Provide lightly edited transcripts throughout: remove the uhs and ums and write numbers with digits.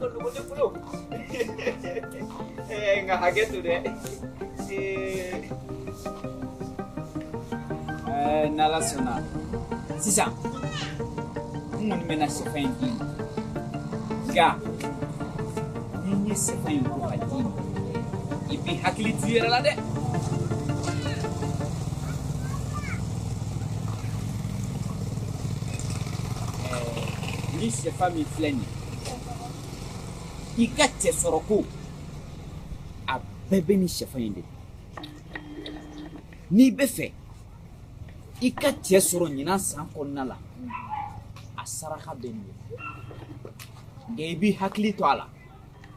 ka nɔgɔn ne bolo. Nka hakɛ to dɛ. N'Ala sɔnna sisan n kɔni bɛna sɛfan in d'i ma, nka ni n ye sɛfan in bɔ ka d'i ma, i b'i hakili to i yɛrɛ la dɛ. Ni sɛfan min filɛ nin ye, i ka cɛ sɔrɔ ko a bɛɛ bɛ nin sɛfan in de la. N'i bɛ fɛ i ka cɛ sɔrɔ ɲinan san kɔnɔna la, a saraka bɛ nin ye, nka i b'i hakili to a la,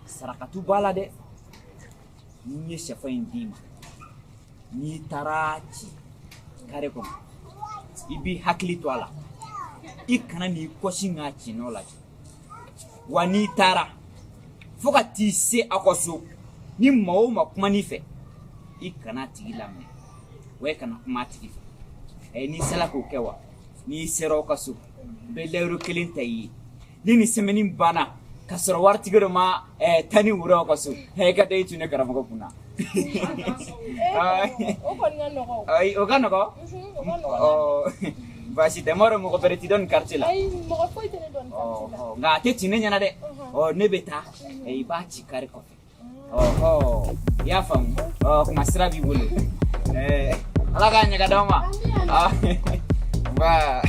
sarakatu b'a la dɛ. Ni n ye sɛfan in d'i ma, n'i taara ci kare kɔnɔ, i b'i hakili to a la, i kana n'i kɔsi k'a ci nɔ lajɛ. Wa n'i taara fo ka t'i se aw ka so, ni maa o maa kuman'i fɛ, i kana a tigi laminɛ, wa i kana kuma a tigi fɛ. N'i sera k'o kɛ, wa n'i sera aw ka so, n bɛ layiru kelen ta i ye. Ni nin semaine banna ka sɔrɔ waritigi dɔ ma taa ni woro aw ka so, i ka da i tun ne karamɔgɔ kunna. O kɔni ka nɔgɔn. Ayi, o ka nɔgɔn. O ka nɔgɔn. Baasi tɛ, n b'a dɔn mɔgɔ bɛrɛ t'i dɔn nin quartier la. Ayi, mɔgɔ foyi tɛ ne dɔn nin quartier la. Nka a tɛ ci ne ɲɛna dɛ. Ne bɛ taa, i b'a ci kari kɔfɛ. I y'a faamu? Kuma sira b'i bolo. Ala k'a ɲɛ ka d'aw ma. Nba.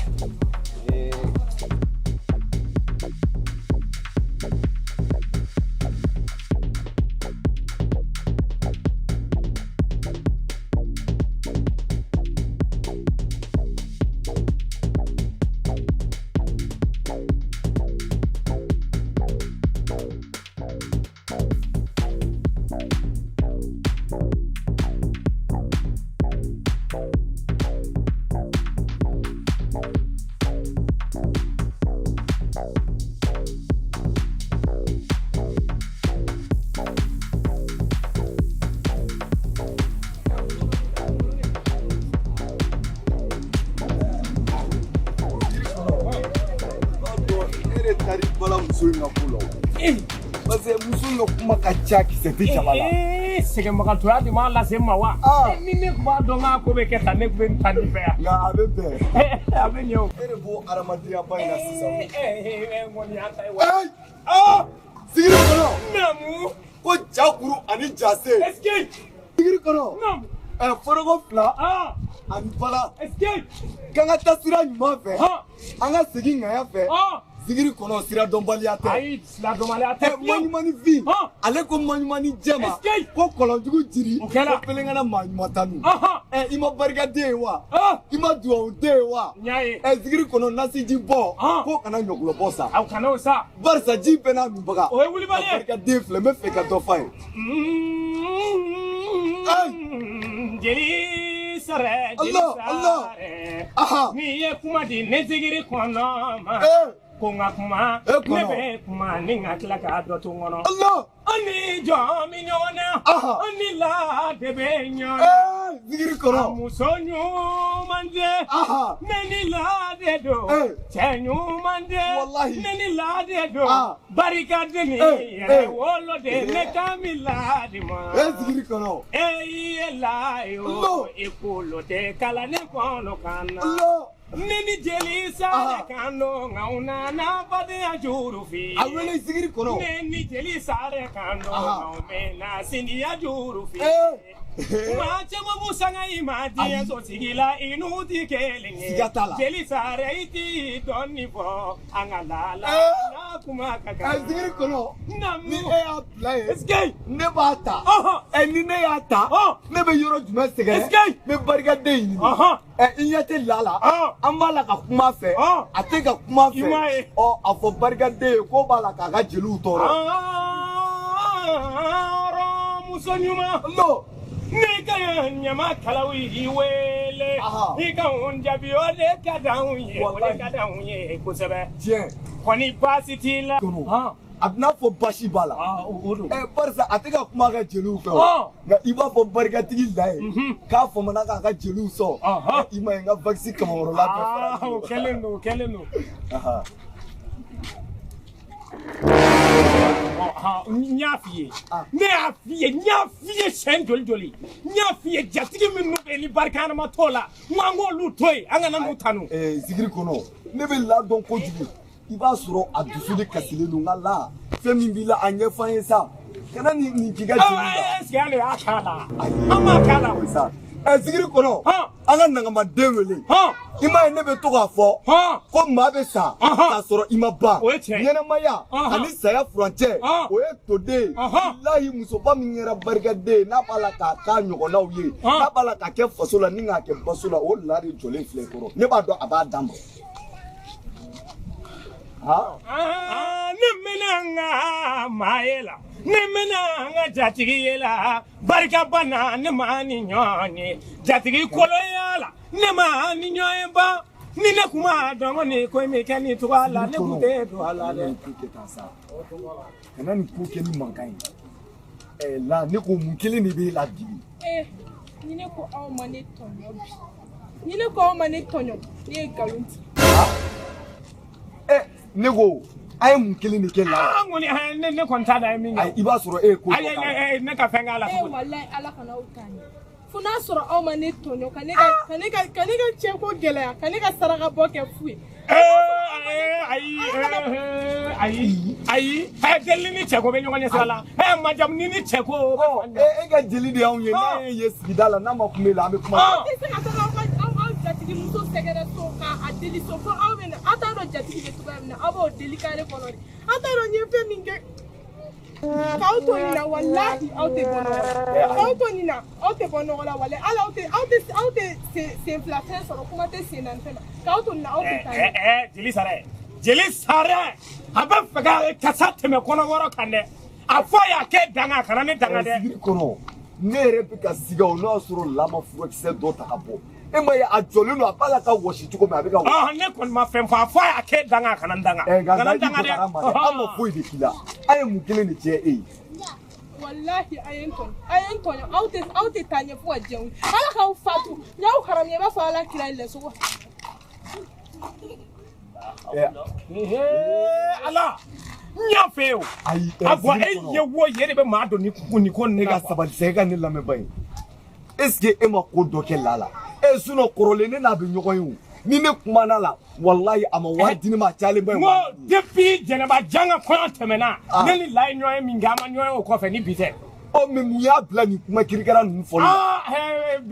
Parce que muso in ka kuma ka ca, kisɛ tɛ jaba la. Sɛgɛnbagatɔya de m'a lase n ma wa? Ni ne tun b'a dɔn k'a ko bɛ kɛ tan, ne tun bɛ taa nin fɛ yan. Nka a bɛ bɛn. A bɛ ɲɛ o. E de b'o hadamadenya ba in na sisan. N kɔni y'a ta ye wa. Sigiri kɔnɔ. Naamu. Ko jakuru ani jase. Est-ce que. Sigiri kɔnɔ. Naamu. Foroko fila. Ani bala. Est-ce que. K'an ka taa sira ɲuman fɛ. An ka segin ŋaya fɛ. Sigiri kɔnɔ, sira dɔnbaliya tɛ. Ayi, sira dɔnbaliya tɛ. Maɲumani fin. Ale ko maɲumani jɛma. Ko kɔlɔnjugu jiri. O kɛra. Ko pelenkana maa ɲuman tanu. I ma barikaden ye wa? I ma duwawuden ye wa? N y'a ye. Sigiri kɔnɔ, nasiji bɔ. Ko kana ɲɔgulɔ bɔ sa. Aw kana o sa. Barisa ji bɛɛ n'a minbaga. O ye wulibali ye. Barikaden filɛ, n bɛ fɛ ka dɔ f'a ye. Jeli sara, jeli sara. N'i ye kuma di ne sigiri kɔnɔ ma. Ko n ka kuma, ne bɛ kuma ni n ka tila k'a dɔ to n kɔnɔ. An ni jɔn bɛ ɲɔgɔn na, an ni la de bɛ ɲɔgɔn na. Sigiri kɔnɔ. A muso ɲuman tɛ, ne ni la de don. Cɛ ɲuman tɛ, ne ni la de don. Barikaden ni yɛrɛ wolo de, ne kan bɛ la de ma. Sigiri kɔnɔ. E ye la ye o, i kolo tɛ kalan ne kɔnɔ kan na. Ne ni jeli sare kan don, nka u nana fadenya juru fi. A wele sigiri kɔnɔ. Ne ni jeli sare kan don, nka u mɛna sindiya juru fi. Maa caman b'u sanga i ma diɲɛ so sigi la, i n'u ti kelen ye. Siga t'a la. Jeli sare i ti dɔɔnin fɔ, an ka la la n'a kuma ka kan. Sigiri kɔnɔ. Ni e y'a bila yen. Est-ce que. Ne b'a ta. Ni ne y'a ta. Ne bɛ yɔrɔ jumɛn sɛgɛrɛ? Est-ce que. N bɛ barikaden ɲini. I ɲɛ tɛ la la. An b'a la ka kuma fɛ. A tɛ ka kuma fɛ. I m'a ye. A fɔ barikaden ye k'o b'a la k'a ka jeliw tɔɔrɔ. Muso ɲuman. Ne ka ɲamakalaw y'i wele. I ka n jaabi, o de ka d'anw ye. O de ka d'anw ye kosɛbɛ. Tiɲɛ. Kɔni baasi t'i la. A bɛna fɔ basi b'a la. Barisa a tɛ ka kuma a ka jeliw fɛ o. Nka i b'a fɔ barikatigi la ye. K'a famana k'a ka jeliw sɔn. I ma ye n ka vakisi kamakɔrɔla bɛɛ fara. O kɛlen don, o kɛlen don. N y'a f'i ye, ne y'a f'i ye, n y'a f'i ye siɲɛ joli joli, n y'a f'i ye jatigi minnu bɛ yen ni barika t'o la, n ko an k'olu to yen, an kana n'u tanu. Zikiri kɔnɔ, ne bɛ la dɔn kojugu, i b'a sɔrɔ a dusu de kasilen don, n ka la fɛn min b'i la a ɲɛfɔ an ye sa, kana nin k'i ka jeli la. Est-ce que hali y'a k'a la? An m'a k'a la o. Sa. Zikiri kɔnɔ, an ka nagamaden wele. I m'a ye ne bɛ to k'a fɔ ko maa bɛ sa k'a sɔrɔ i ma ban. Ɲɛnɛmaya ani saya furancɛ o ye toden ye. Bilahi musoba min kɛra barikaden ye n'a b'a la k'a k'a ɲɔgɔnnaw ye, n'a b'a la k'a kɛ faso la ni k'a kɛ baso la, o la de jɔlen filɛ kɔrɔ. Ne b'a dɔn a b'a d'a ma. Ne mɛna n ka maa ye la, ne mɛna n ka jatigi ye la, barika banna ne ma ni ɲɔgɔn ye, jatigi kolonya la ne ma ni ɲɔgɔn ye ban, ni ne kun ma dɔn ko nin ko in bɛ kɛ nin cogoya la, ne kun tɛ don a la dɛ. Kana nin ko kɛ ni mankan ye. La ne ko mun kelen de b'e la bi? Ni ne ko aw ma ne tɔɲɔ bi, ni ne ko aw ma ne tɔɲɔ, ne ye nkalon tigɛ. Ne ko a ye mun kelen de kɛ la? An kɔni ne kɔni t'a dɔn a ye min kɛ. I b'a sɔrɔ e ye ko dɔ k'a la. Ayi ne ka fɛn k'a la cogo di? Walayi ala kana aw ta ɲɛ. Fo n'a sɔrɔ aw ma ne tɔɲɔ ka ne ka cɛ ko gɛlɛya, ka ne ka saraka bɔ kɛ fu ye. Ayi ayi ayi jeli ni cɛ ko bɛ ɲɔgɔn ɲɛ sira la. Majamu ni cɛ ko. E ka jeli de y'anw ye, n'an ye ye sigida la n'a ma kun e la an bɛ kuma. Aw tɛ se ka taga aw jatigi muso sɛgɛrɛ so k'a deli so fo aw bɛ na, aw t'a dɔn jatigi bɛ cogoya min na, aw b'o deli kare kɔnɔ de. Aw t'a dɔn n ye fɛn min kɛ. K'aw to nin na walahi aw tɛ bɔ nɔgɔ la. K'aw to nin na aw tɛ bɔ nɔgɔ la walahi hali aw tɛ sen fila fɛn sɔrɔ, kuma tɛ sen naani fɛn ma. K'aw to nin na aw tɛ taa ɲɛ. Jeli Sarɛ, jeli Sarɛ, a bɛ fɛ ka kasa tɛmɛ kɔnɔbɔrɔ kan dɛ. A fɔ a y'a kɛ danga, kana ne danga dɛ. Zikiri kɔnɔ, ne yɛrɛ bɛ ka siga o n'o y'a sɔrɔ la ma furakisɛ dɔ ta ka bɔ. E ma ye a jɔlen don, a b'a la ka wɔsi cogo min a bɛ ka wɔsi. Ne kɔni ma fɛn fɔ, a fɔ a y'a kɛ danga, a kana n danga. Kana n danga dɛ. An ma foyi de k'i la, an ye mun kelen de tiɲɛ e ye? Walahi a ye n tɔɲɔ, a ye n tɔɲɔ, aw tɛ taa ɲɛ fo ka diɲɛ wuli. Ala k'aw fatu, n y'aw haramuya i b'a fɔ ala kira ye lɛsogo. Ala, n y'a fɛ ye o. Ayi, a bɔn e ye wo ye de bɛ maa don nin ko nin ne ka sabali sa, e ka ne lamɛn ba ye. Est-ce que e ma ko dɔ kɛ la la? Sinon kɔrɔlen ne n'a bɛ ɲɔgɔn ye o. Ni ne kumana la, walahi a ma wari di ne ma, a cayalen ba ye. N ko depuis Jɛnɛba Jan ka kɔɲɔ tɛmɛna, ne ni la ye ɲɔgɔn ye min kɛ, an ma ɲɔgɔn ye o kɔfɛ ni bi tɛ. Mais mun y'a bila nin kuma kirikara ninnu fɔli la?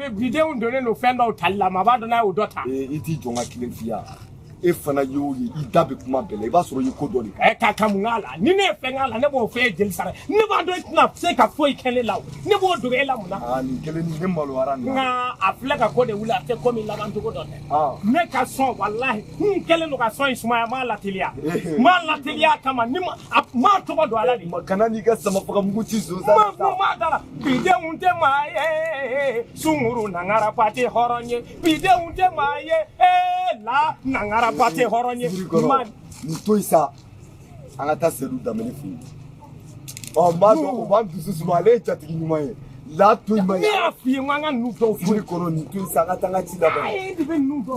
Bidenw donnen don fɛn dɔw tali la, maa b'a dɔn n'a y'o dɔ ta. I t'i jɔ n ka kelen f'i ye. E fana y'o ye, i da bɛ kuma bɛɛ la, i b'a sɔrɔ i ye ko dɔ de kɛ. Ka mun k'a la? Ni ne ye fɛn k'a la, ne b'o f'e ye jeli Sarɛ. Ne b'a dɔn e tɛna se ka foyi kɛ ne la o. Ne b'o dogo e la mun na? Nin kelen nin ne maloyara nin na. Nka a filɛ ka ko de wuli, a tɛ ko min laban cogo dɔn dɛ. Ne ka sɔn walahi, n kɛlen don ka sɔn in sumaya, n m'a lateliya. N m'a lateliya kama, ni ma m'a tɔgɔ don a la de. Kana n'i ka samafagamugu ci zonzan. Ma m'a da la. Bidenw tɛ maa ye, sunkuru nangara ba tɛ hɔrɔn ye. Bidenw tɛ maa ye, la nangara ba tɛ hɔrɔn ye. Nin to yen sa, an ka taa Sedu Danbele fɛ yen. N b'a dɔn o b'an dusu suma, ale ye jatigi ɲuman ye. La to yen. Ne y'a f'i ye n ko an ka ninnu dɔw to yen. Kɔnɔ nin to yen sa, an ka taa an ka ci laban. Ayi, e de bɛ ninnu dɔn.